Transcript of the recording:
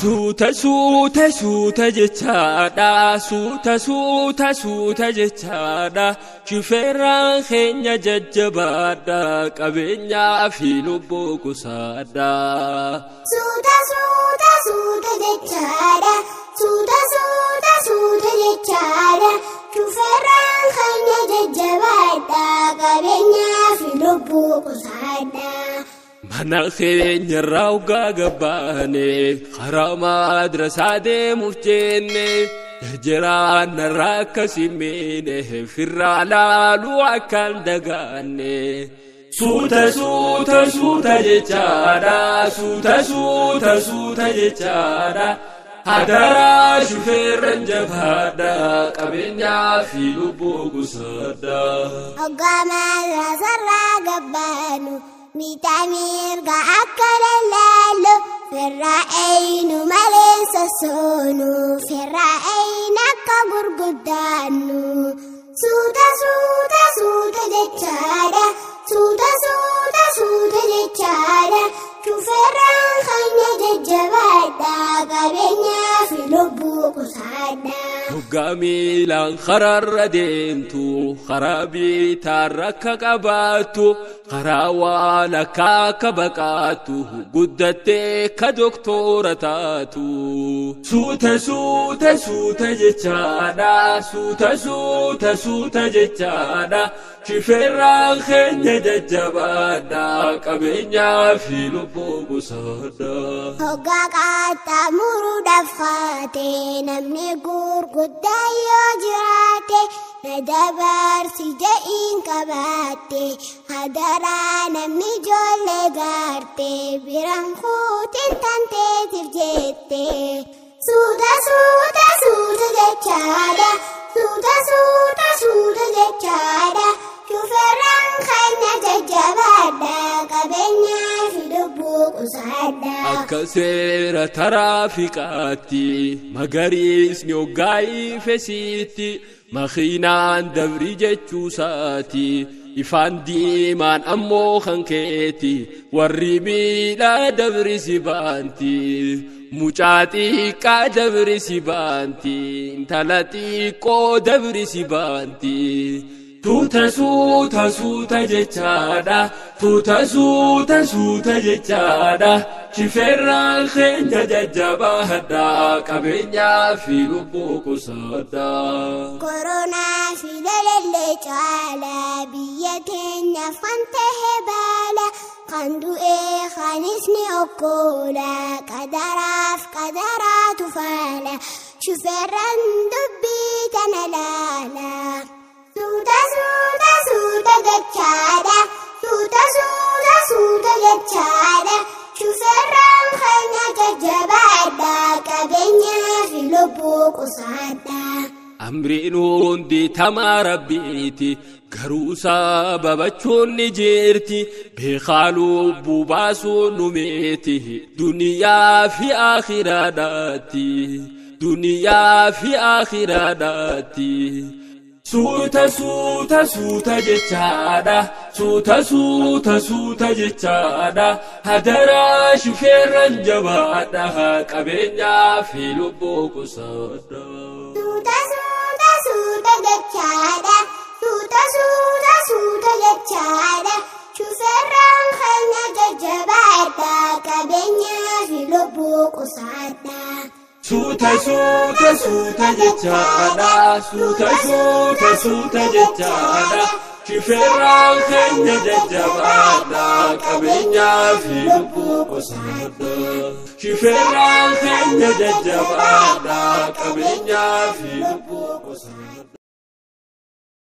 Suuta suuta suuta jechaadha, suuta suuta suuta jechaadha. Shufeerraan keenya jajjabaadha, qabeenyaa fi lubbuu kusaadha. Suuta suuta suuta jechaadha, suuta suuta suuta jechaadha. Shufeerraan keenya jajjabaadha, qabeenyaa fi lubbuu kusaadha. Mana keenyarraa ugaa gabbaane, karaa madrasaa deemuuf jenne, jarjaraan narraa akkas hin miine, firraa laaluu akka hin dagaanne. Suuta suuta suuta jechaadha, suuta suuta suuta jechaadha. Hadaraa shufeerran jabaadha, qabeenyaa fi lubbuu kusaadha. Hoggaa madrasarraa gabbaanu, miidhaa mirga akka lallaallu, firraa eenyu malee sossoonu, firraa eenyu akka gurguddaannu. Suuta suuta suuta jechaadha, suuta suuta suuta jechaadha. Shufeerraan keenya jajjabaadha, qabeenyaa fi lubbuu kusaadha. Hoggaa miilaan karaarra deemtu, karaa bitaarra akka qabaattu, karaa waan akka akka baqaattu, guddattee ka doktora taatu. Suuta suuta suuta jechaadha, suuta suuta suuta jechaadha. Shufeerraan keenya jajjabaadha, qabeenyaa fi lubbuu kusaadha. Hoggaa qaxxaamuruudhaaf kaate, namni gurguddaa yoo jiraate, na dabarsi je'iin qabaatte, hadaraa namni ijoollee gaarte, biraan kuutiin tanteetiif jette. Suuta suuta suuta jechaadha, suuta suuta suuta jechaadha. Shufeerraan keenya jajjabaadha, qabeenyaa fi lubbuu kusaadha. Akka seera taraafiqaatti, magariisni hoggaa ifesiitti, makiinaan dabri jechuusaati. Ifaan diimaan ammoo kan keeti, warri miidhaa dabri si baanti. Mucaa xiqqaa dabri si baanti, intala xiqqoo dabri si baanti. Tuuta suuta suuta jechaadha, tuuta suuta suuta jechaadha. Shufeerraan keenya jajjabaadha, qabeenyaa fi lubbuu kusaadha. Koronaa fi lolellee caala, biyya keenyaaf kan tahe baala, kan du'e kanis ni okkoola, qadaraaf qadaraatu faala. Shufeerraan dubbii tana laala. Suuta suuta suuta jechaadha, suuta suuta suuta jechaadha. Shufeerraan keenya jajjabaadha, qabeenyaa fi lubbuu kusaadha. Amriin hundi tamaa rabbiiti, garuu sababachuun ni jirti. Beekaa lubbuu baasuun nu meeti, duniyaa fi aakhiraadhaatti. Duniyaa fi aakhiraadhaatti. Suuta suuta suuta jechaadha, suuta suuta suuta jechaadha. Hadaraa shufeerran jabaadha, qabeenyaa fi lubbuu kusaadha. Suuta suuta suuta jechaadha, suuta suuta suuta jechaadha. Shufeerraan keenya jajjabaadha, qabeenyaa fi lubbuu kusaadha. Suuta suuta suuta jechaadha, suuta suuta suuta jechaadha. Shufeerraan keenya jajjabaadha, qabeenyaa fi lubbuu kusaadha. Shufeerraan keenya jajjabaadha, qabeenyaa fi lubbuu kusaadha.